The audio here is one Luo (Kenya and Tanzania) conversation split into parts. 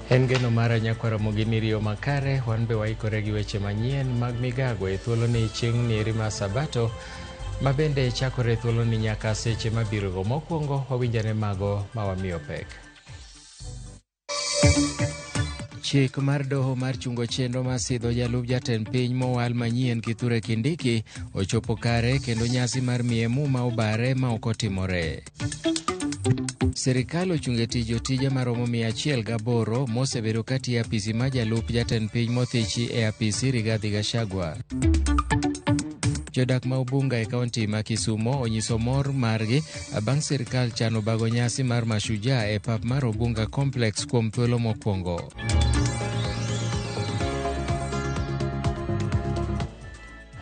En geno mara nyakwar Ramogi ni riyo makare, wan be waikore gi weche manyien mag migago e thuoloni chieng' nieri mar Sabato ma bende chakore e thuoloni nyaka seche mabirogo. Mokwongo wawinjane mago ma wamiyo pek. Chik mar doho mar chungo chenro mar sidho jalup jatend piny mowal manyien Kithure Kindiki ochopo kare kendo nyasi mar miye muma obare ma ok otimore. Sirikal ochungo e tich jotije maromo 108 mosebedo ka tiyo e apisi mar jalup jatend piny mothichi e apisi Rigathi Gachagua. Jodak ma Ubunga e kaunti ma Kisumo onyiso mor margi bang' sirkal chano bago nyasi mar Mashujaa e pap mar Ubunga Complex kuom thuolo mokwongo.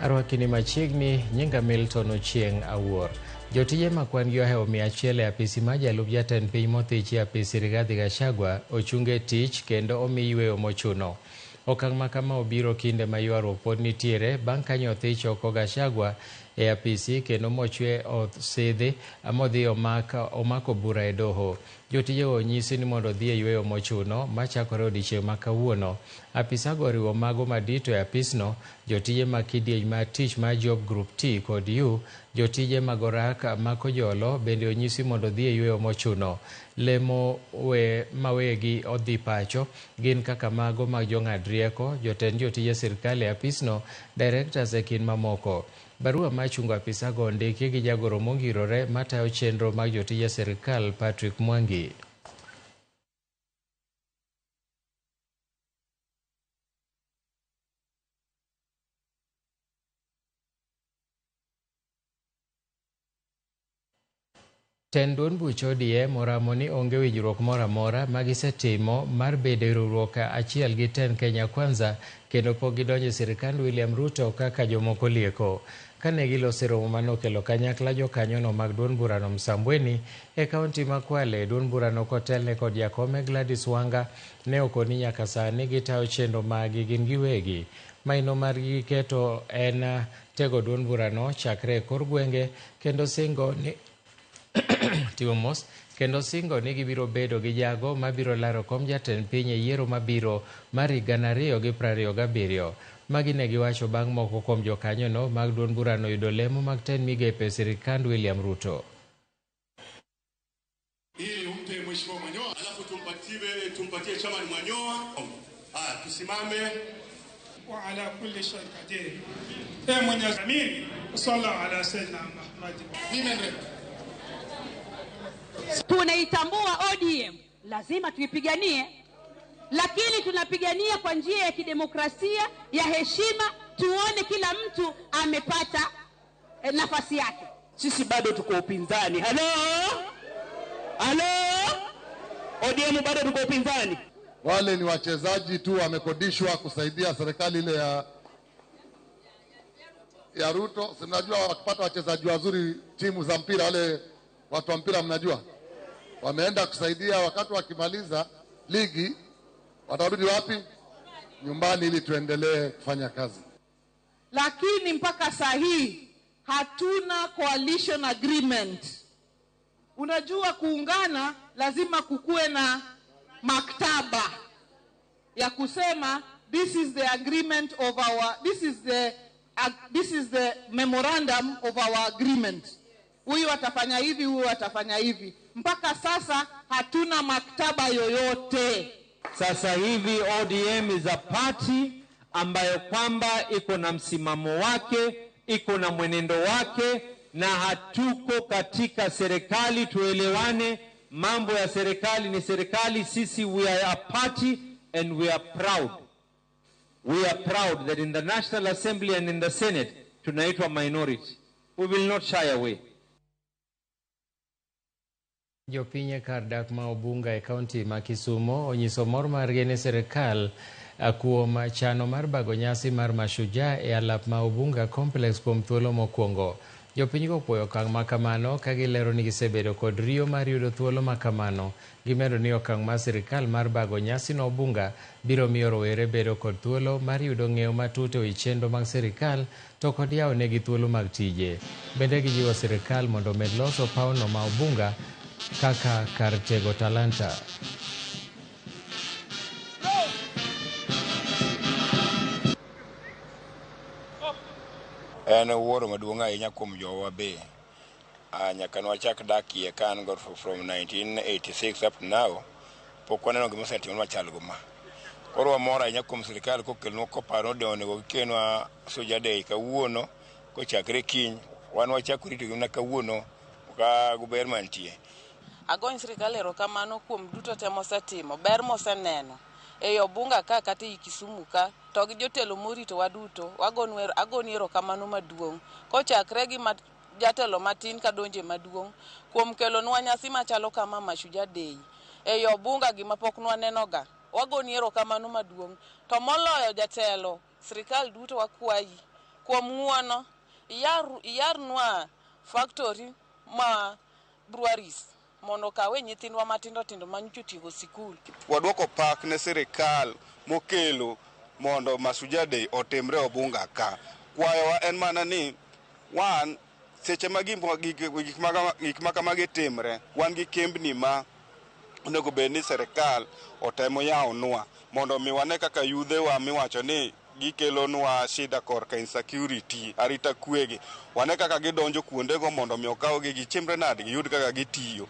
Arwaki ni machiegni, nyinga Milton Ochieng' Awuor. Jotije ma kwan gi ohewo 100 e apisi mar jalup jatend piny mothichi e apisi Rigathi Gachagua ochung e tich kendo omi yweyo mochuno. Okang' ma kama obiro kinde ma ywaruok pod nitiere bang' ka nyothich oko Gachagua e apisi kendo mochwe osidhi modhi omak omako bura e doho. Jotijego onyisi ni mondo odhi e yweyo mochuno machakore odiechieng' ma kawuono. Apisago oriwo mago madito e apisno, jotije mag kidieny mar tich mar Job Group T kod U, jotije mag orak ma Kojolo bende onyisi mondo odhi e yweyo mochuno. Lemo we mawegi odhi pacho gin kaka mago mag jong'ad rieko, jotend jotije sirkal e apisno, directors e kind mamoko. Barua mar chungo apisago ondiki gi jagoro mongirore matayo chenro mag jotije sirkal Patrick Mwangi. Tend duond buch ODM oramo ni onge winjruok moro amora ma gisetimo mar bedo e riwruok achiel gi tend Kenya Kwanza kendo pok gidonjo e sirkand William Ruto kaka jomoko lieko. Kane giloso e romo mane okelo kanyakla jokanyono mag duond burano Msambweni e kaunti ma Kwale, duond burano kotelne kod jakome Gladys Wanga ne okoni nyaka sani gitayo chenro maggi gin giwegi. Maino margi giketo en tego duond burano chakre e kor gwenge kendo singo ni timo mos kendo singo ni gibiro bedo gi jago mabiro laro kom jatend piny e yiero mabiro mar 2027. Magi ne giwacho bang' moko kuom jokanyono mag duond burano yudo lemo mag tend migepe e sirikand William Ruto. Ili umpe Mheshimiwa Mwanyoa, alafu tumpatie Chairman Mwanyoa. Haya, tusimame. Wa ala kulli shay qadir. E Mwenyezi Amin. Sallallahu ala sayyidina Muhammad. Tunaitambua ODM, lazima tuipiganie, lakini tunapigania kwa njia ya kidemokrasia ya heshima, tuone kila mtu amepata nafasi yake. Sisi bado tuko upinzani. Halo? Halo? ODM bado tuko upinzani. Wale ni wachezaji tu wamekodishwa kusaidia serikali ile ya Ruto. Si mnajua wakipata wachezaji wazuri timu za mpira, wale watu wa mpira mnajua wameenda kusaidia, wakati wakimaliza ligi watarudi wapi? Nyumbani, ili tuendelee kufanya kazi. Lakini mpaka saa hii hatuna coalition agreement. Unajua kuungana lazima kukue na maktaba ya kusema this is the agreement of our, this is the memorandum of our agreement. Huyu atafanya hivi, huyu atafanya hivi. Mpaka sasa hatuna maktaba yoyote. Sasa hivi ODM is a party ambayo kwamba iko na msimamo wake, iko na mwenendo wake, na hatuko katika serikali. Tuelewane, mambo ya serikali ni serikali. Sisi we are a party and we are proud. We are proud that in the National Assembly and in the Senate tunaitwa minority. We will not shy away. Jopiny e kar dak ma Obunga e kaunti ma Kisumo onyiso mor margi ne sirikal kuom chano mar bago nyasi mar Mashujaa e alap ma Obunga Complex kuom thuolo mokwongo. Jopinygo opuoyo okang' ma kamano ka gilero ni gisebedo kod riyo mar yudo thuolo ma kamano. Gimedo ni okang' mar sirikal mar bago nyasino Obunga biro miyo rowere bedo kod thuolo mar yudo ng'eyo matut e wi chenro mag sirikal to kod yawo negi thuolo mag tije. Bende gijiwo sirikal mondo omed loso pawno ma Obunga kaka kar tego talanta. En wuoro maduong' ahinya kuom jowa be. Nyaka nwachak dakie ka an go from 1986 up to now, pok waneno gima osetimore machal go ma. Koro wamor ahinya kuom sirikal kokelonwa koparo ni onego gikelnwa Shujaa Day kawuono kochakre kiny. Wan wachako rito gi mana kawuono ka ber mantie. Agony sirikal erokamano kuom duto te mosetimo, ber moseneno ei Obunga ka kata ei Kisumu ka, to gi jotelo moritowa duto, agoni erokamano maduong'. Kochakre gi jatelo matin kadonje maduong' kuom kelonwa nyasi machalo kama Mashujaa Day ei Obunga gima pok nwanenoga. Wagoni erokamano maduong'. To moloyo jatelo, sirikal duto wakwayi kuom ng'uono, iyarnwa factory ma breweries mondo okawe nyithindwa matindo tindo manyocha otieko sikul. Waduoko pak ne sirikal mokelo mondo Mashujaa Day otimre Obunga ka. Kwayowa en mana ni wan seche ma gik ma kamagi timre, wan gi kembni ma onego bed ni sirikal otemo yawonwa mondo mi wane kaka yudhewa miwacho ni gikelonwa shida korka insecurity, arita kwegi. Wane kaka gidonjo kuondego mondo mi okawgi gichimre nade giyud kaka gitiyo.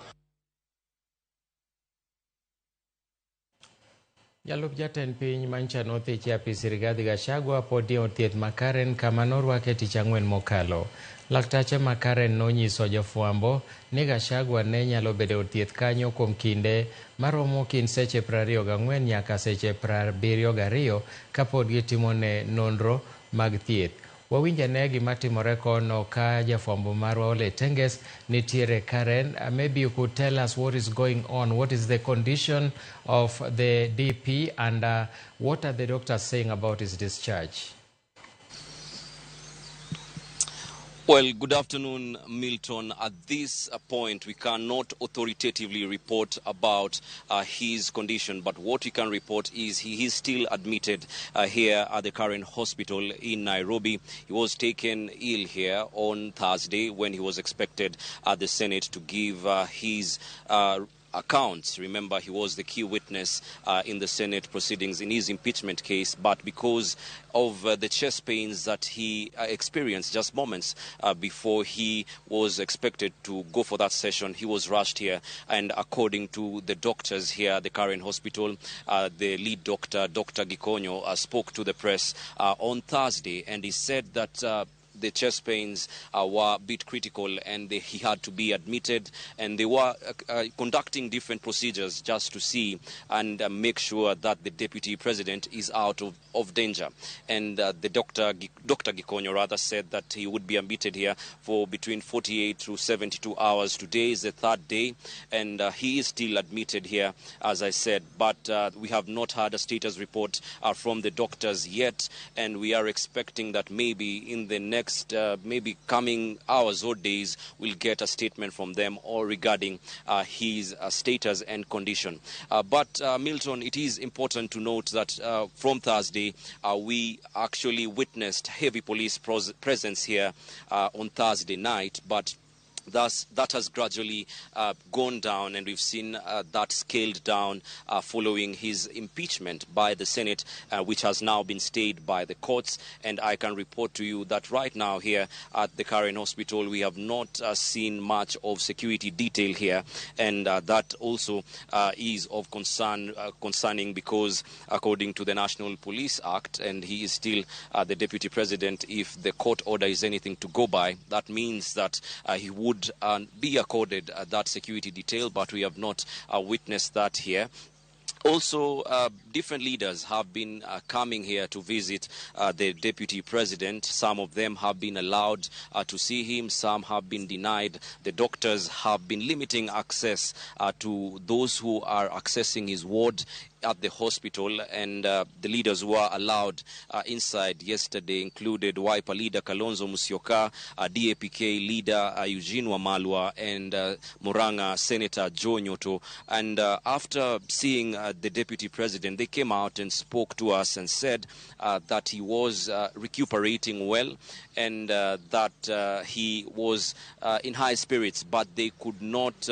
Jalup jatend piny mancha nothich e apis Rigathi Gachagua pod ni od thieth ma Karen kama norwake tich ang'wen mokalo. Laktache ma Karen nonyiso jofwambo ni Gachagua ne nyalo bedo e od thieth kanyo kuom kinde maromo kind seche 24 nyaka seche 72 kapod gitimone nonro mag thieth. Wawinj ane gima timore kono ka jafwambo marwa Ole Tenges nitiere Karen. Maybe you could tell us what is going on, what is the condition of the DP, and what are the doctors saying about his discharge? Well, good afternoon, Milton. At this point, we cannot authoritatively report about his condition, but what we can report is he is still admitted here at the Karen Hospital in Nairobi. He was taken ill here on Thursday when he was expected at the Senate to give his accounts. Remember, he was the key witness in the Senate proceedings in his impeachment case, but because of the chest pains that he experienced just moments before he was expected to go for that session, he was rushed here. And according to the doctors here at the Karen Hospital, the lead doctor, Dr. Gikonyo, spoke to the press on Thursday, and he said that the chest pains were a bit critical and he had to be admitted, and they were conducting different procedures just to see and make sure that the deputy president is out of danger. And the Dr. Gikonyo rather said that he would be admitted here for between 48 to 72 hours. Today is the third day, and he is still admitted here, as I said, but we have not had a status report from the doctors yet, and we are expecting that maybe in the next maybe coming hours or days, we'll get a statement from them or regarding his status and condition. But Milton, it is important to note that from Thursday, we actually witnessed heavy police presence here on Thursday night, but thus, that has gradually gone down, and we've seen that scaled down following his impeachment by the Senate, which has now been stayed by the courts. And I can report to you that right now here at the Karen Hospital, we have not seen much of security detail here, and that also is of concern, concerning, because according to the National Police Act, and he is still the deputy president, if the court order is anything to go by, that means that he would be accorded that security detail, but we have not witnessed that here. Also, different leaders have been coming here to visit the deputy president. Some of them have been allowed to see him. Some have been denied. The doctors have been limiting access to those who are accessing his ward at the hospital, and the leaders who were allowed inside yesterday included Wiper leader Kalonzo Musyoka, DAPK leader Eugene Wamalwa, and Murang'a Senator Joe Nyoto. And after seeing the deputy president, they came out and spoke to us and said that he was recuperating well, and that he was in high spirits, but they could not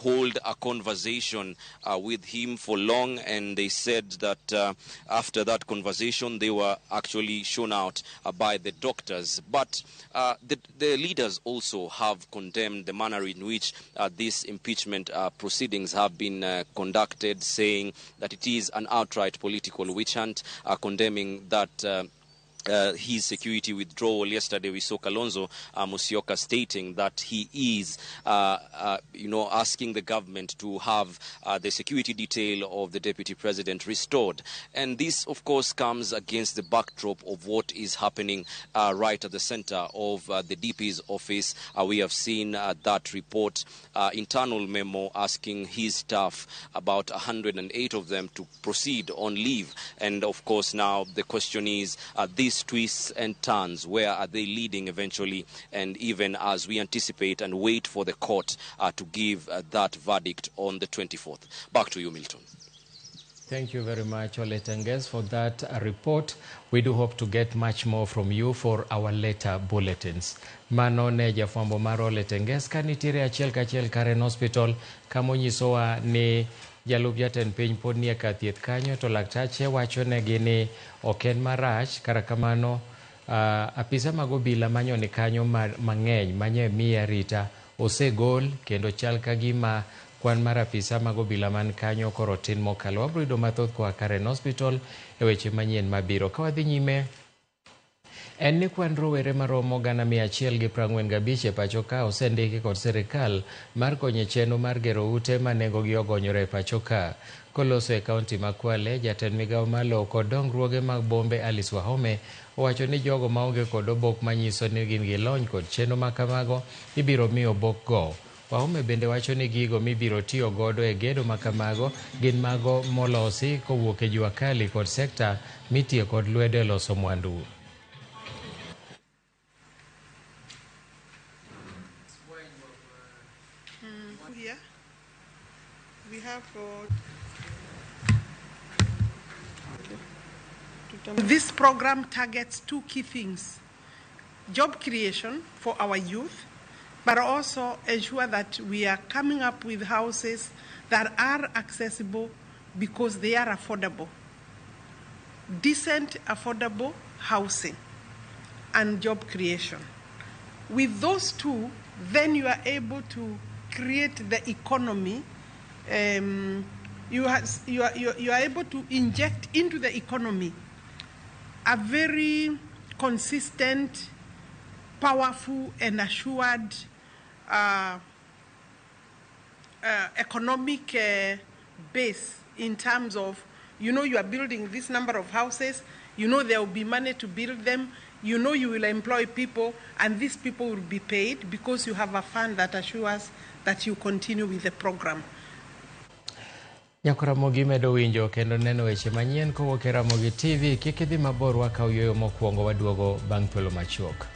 hold a conversation with him for long, and they said that after that conversation they were actually shown out by the doctors. But the leaders also have condemned the manner in which these impeachment proceedings have been conducted, saying that it is an outright political witch hunt, condemning that his security withdrawal. Yesterday we saw Kalonzo Musyoka stating that he is, asking the government to have the security detail of the deputy president restored. And this, of course, comes against the backdrop of what is happening right at the center of the DP's office. We have seen that report, internal memo asking his staff, about 108 of them, to proceed on leave. And, of course, now the question is, these twists and turns, where are they leading eventually? And even as we anticipate and wait for the court to give that verdict on the 24th. Back to you, Milton. Thank you very much, Ole Tenges, for that report. We do hope to get much more from you for our later bulletins. Mano ne jafwambo mar Ole Tenges ka nitiere achiel kachiel Karen Hospital kamonyisowa ni jalup jatend piny pod nie kar thieth kanyo, to laktache wachonegi ni ok en marach. Kara kamano, apisa mag obila manyoni kanyo mang'eny manye miye arita osegol, kendo chal ka gima kwan mar apisa mag obila man kanyo koro tin mokalo. Wabiro yudo mathoth koa Karen Hospital e weche manyien mabiro. Ka wadhi nyime, en ni kwan rowere maromo 145 e pacho ka osendiki kod sirikal mar konyo e chenro mar gero ute ma nengogi ogonyore e pacho ka. Koloso e kaunti ma Kwale, jatend migawo mar lowo kod dongruoge mag bombe Alice Wahome owacho ni jogo maonge kod obok manyiso ni gin gi lony kod chenro ma kamago ibiro mi obok go. Wahome bende wacho ni gigo mibiro tiyo godo e gedo ma kamago gin mago molosi kowuok e jua kali kod sekta mitiyo kod lwedo e loso mwandu. Here we have this program targets two key things: job creation for our youth, but also ensure that we are coming up with houses that are accessible because they are affordable. Decent, affordable housing and job creation. With those two, then you are able to create the economy. You are able to inject into the economy a very consistent, powerful, and assured economic base in terms of, you know, you are building this number of houses, you know there will be money to build them, you know you will employ people, and these people will be paid because you have a fund that assures that you continue with the program. Nyakoramogi medo winjo kendo neno weche manyien kowuok e Ramogi TV. Kik idhi mabor, wakaw yueyo mokwongo, waduogo bang' thuolo machuok.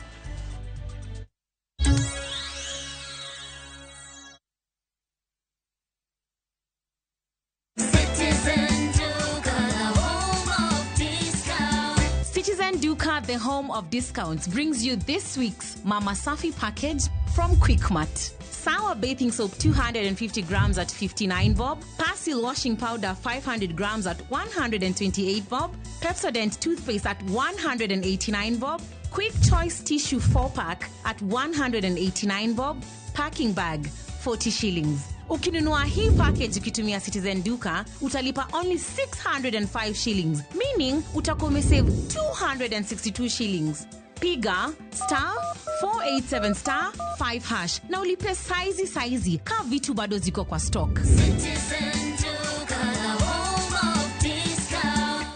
Citizen Duka, the home of discounts, brings you this week's Mama Safi package from Quickmart. Sour bathing soap 250 grams at 59 bob, Persil washing powder 500 grams at 128 bob, Pepsodent toothpaste at 189 bob, Quick Choice tissue 4-pack at 189 bob, packing bag 40 shillings. Ukinunua hii package ukitumia Citizen Duka, utalipa only 605 shillings, meaning utakuwa umesave 262 shillings. Piga star 487 star 5 hash na ulipe saizi saizi ka vitu bado ziko kwa stock. Citizen Duka, the home of discount.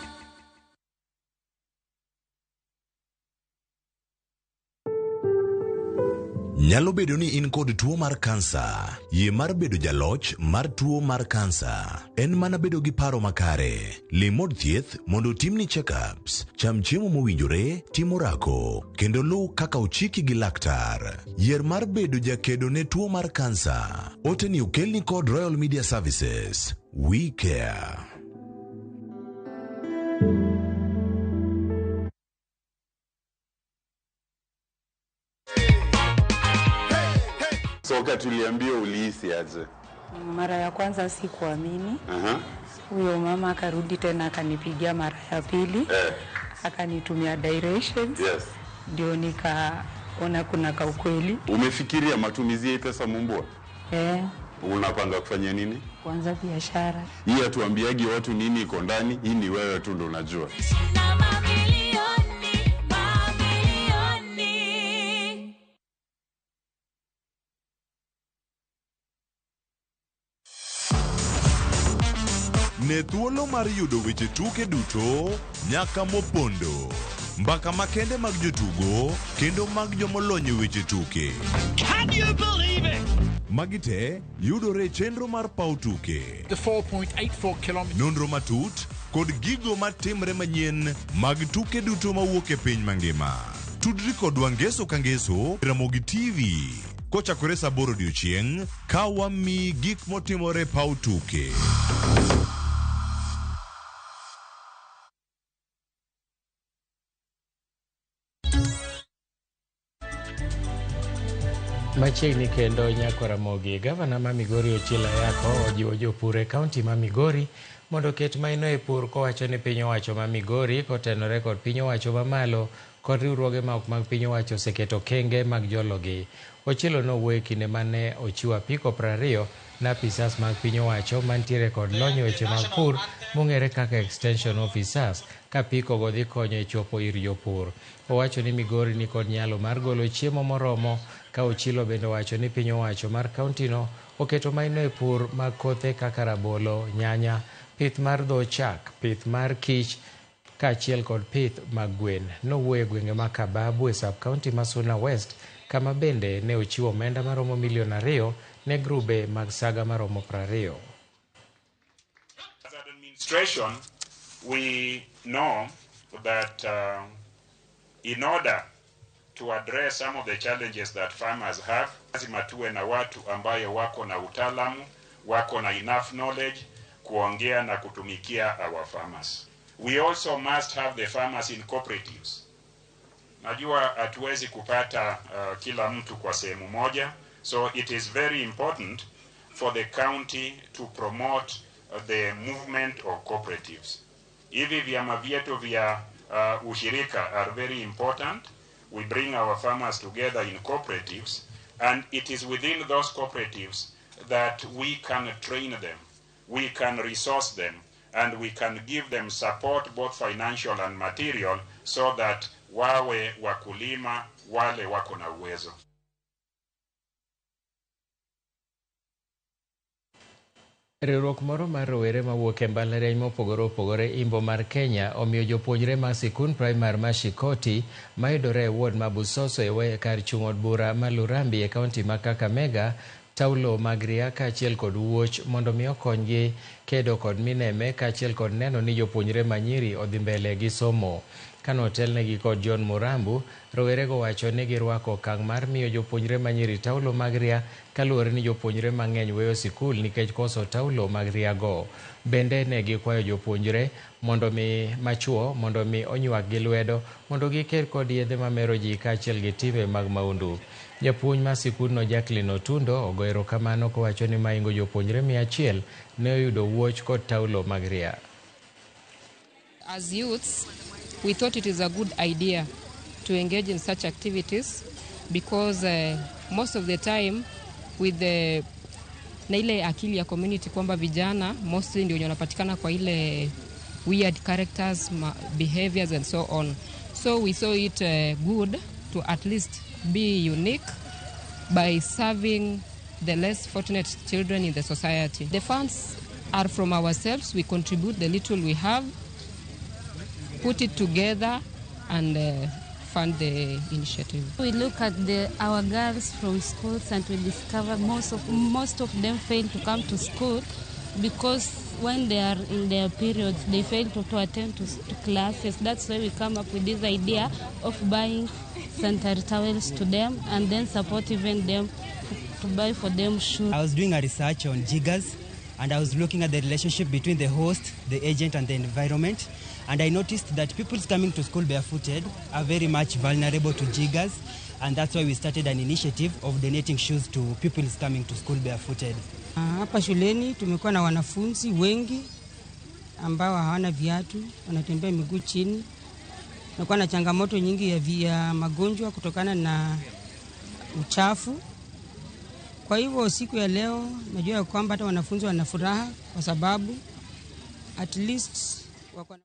Nyalo bedo ni in kod tuo mar kansa. Yie mar bedo jaloch mar tuo mar kansa en mana bedo gi paro makare. Lim od thieth mondo otimni check-ups, cham chiemo mowinjore, tim orako, kendo luw kaka ochiki gi laktar. Yier mar bedo jakedo ne tuo mar kansa. Ote ni okelni kod Royal Media Services. We care. Soka tuliambia ulihisi aje? Mara ya kwanza sikuamini. Huyo mama akarudi tena akanipigia mara ya pili. Akanitumia directions. Ndio nikaona kuna kaukweli. Umefikiria matumizi ya pesa Mumbua? Unapanga kufanya nini? Kuanza biashara. Hii hatuambiagi watu nini iko ndani, hii ni wewe tu ndo unajua. Ne thuolo mar yudo weche tuke duto nyaka mopondo. Mbaka makende mag jotugo kendo mag jomolony e weche tuke. Can you believe it? Magi te yudore e chenro mar paw tuke. The 4.84 kilometers. Nonro matut kod gigo matimre manyien mag tuke duto mawuok e piny mangima. Tudri kodwa ngeso ka ngeso Ramogi TV kochakore saa 8 odiochieng' ka wamiyi gik motimore e paw tuke. Machiegni kendo nyako Ramogi, gavana ma Migori Ochilo Ayako ojiwo jopur e kaunti ma Migori mondo oket maino e pur kowacho ni piny owacho ma Migori kotenore kod piny owacho mamalo kod riwruoge ma ok mag piny owacho oseketo kenge mag jologi. Ochilo nowuoyo e kinde mane ochiwo apiko 20 ne apisas mag piny owacho mantiere kod lony e weche mag pur mong'ere kaka extension officers ka apiko go dhi konyo e chopo ir jopur. Owacho ni Migori ni kod nyalo mar golo chiemo moromo ka Ochilo bende owacho ni piny owacho mar kauntino oketo maino e pur mag kothe kaka rabolo, nyanya, pith mar dho chak, pith mar kich kaachiel kod pith mag gwen. Nowuoyo e gwenge ma Kababu e sub-county ma Suna West kama bende ne ochiwo omenda maromo milion 2 ne grube mag saga maromo 20. As an administration, we know that in order to address some of the challenges that farmers have, lazima tuwe na watu ambayo wako na utaalamu, wako na enough knowledge kuongea na kutumikia our farmers. We also must have the farmers in cooperatives. Najua hatuwezi kupata kila mtu kwa sehemu moja, so it is very important for the county to promote the movement of cooperatives. Hivi vyama vyetu vya ushirika are very important. We bring our farmers together in cooperatives, and it is within those cooperatives that we can train them, we can resource them, and we can give them support, both financial and material, so that wawe wakulima wale wako na uwezo. Riwruok moro mar rowere mawuok e mbalariany mopogore opogore imbo mar Kenya omiyo jopuonjre mag sikund primar ma Shikoti mayudore e ward ma Busoso e kar chung' od bura ma Lurambi e kaunti ma Kakamega taulo mag ria kaachiel kod wuoch mondo mi okonygi kedo kod mineme kaachiel kod neno ni jopuonjre manyiri odhi mbele gi somo. Kanotelnegi kod John Murambu, rowerego wacho ni girwako okang' mar miyo jopuonjre manyiri taulo mag ria kaluwore ni jopuonjre mang'eny weyo sikul nikech koso taulo mag ria go. Bende ne gikwayo jopuonjre mondo mi machuo mondo mi onywak gi lwedo mondo giker kod yedhe mamero ji kaachiel gi timbe mag maundu. Japuonj mar sikundno Jacqueline Otundo ogo erokamano kowacho ni maingo jopuonjre 100 ne oyudo wuoch kod taulo mag ria. As youths, we thought it is a good idea to engage in such activities because most of the time with the na ile akili ya community kwamba vijana mostly ndio wanapatikana kwa ile weird characters, behaviors and so on. So we saw it good to at least be unique by serving the less fortunate children in the society. The funds are from ourselves. We contribute the little we have, put it together and fund the initiative. We look at our girls from schools and we discover most of them fail to come to school because when they are in their periods, they fail to attend to classes. That's why we come up with this idea of buying sanitary towels to them and then support even them to buy for them shoes. I was doing a research on jiggers, and I was looking at the relationship between the host, the agent, and the environment. And I noticed that people coming to school barefooted are very much vulnerable to jiggers, and that's why we started an initiative of donating shoes to people coming to school barefooted. Hapa shuleni tumekuwa na wanafunzi wengi ambao hawana viatu, wanatembea miguu chini. Tumekuwa na changamoto nyingi ya magonjwa kutokana na uchafu. Kwa hivyo siku ya leo najua kwamba hata wanafunzi wana furaha kwa sababu at least wako.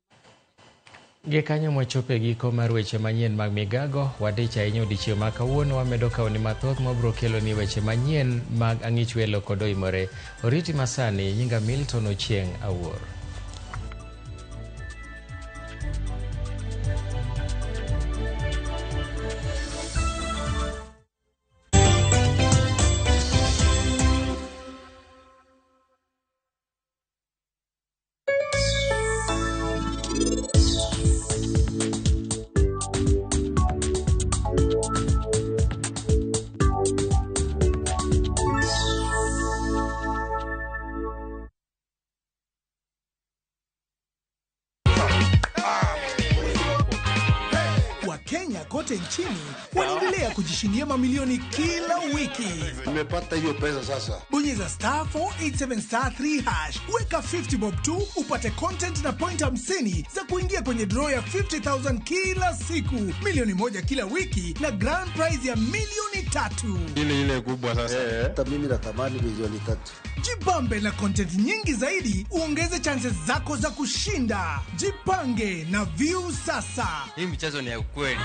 Gikanyo mwachopo e giko mar weche manyien mag migago, wadich ahinya odiechieng' ma kawuono wamedo kawo ni mathoth mabiro kelo ni weche manyien mag ang'ich welo kod oimore. Oriti masani, nyinga Milton Ochieng' Awuor. Wakenya kote nchini wanaendelea kujishindia mamilioni kila wiki. Nimepata hiyo pesa sasa. Bonyeza star 487 star 3 hash, weka 50 bob tu upate content na point 50 za kuingia kwenye draw ya 50,000 kila siku, milioni 1 kila wiki na grand prize ya milioni 3. Ile kubwa sasa. Hata mimi natamani milioni 3. Jibambe na content nyingi zaidi, uongeze chances zako za kushinda. Jipange na View sasa. Hii michezo ni ya ukweli.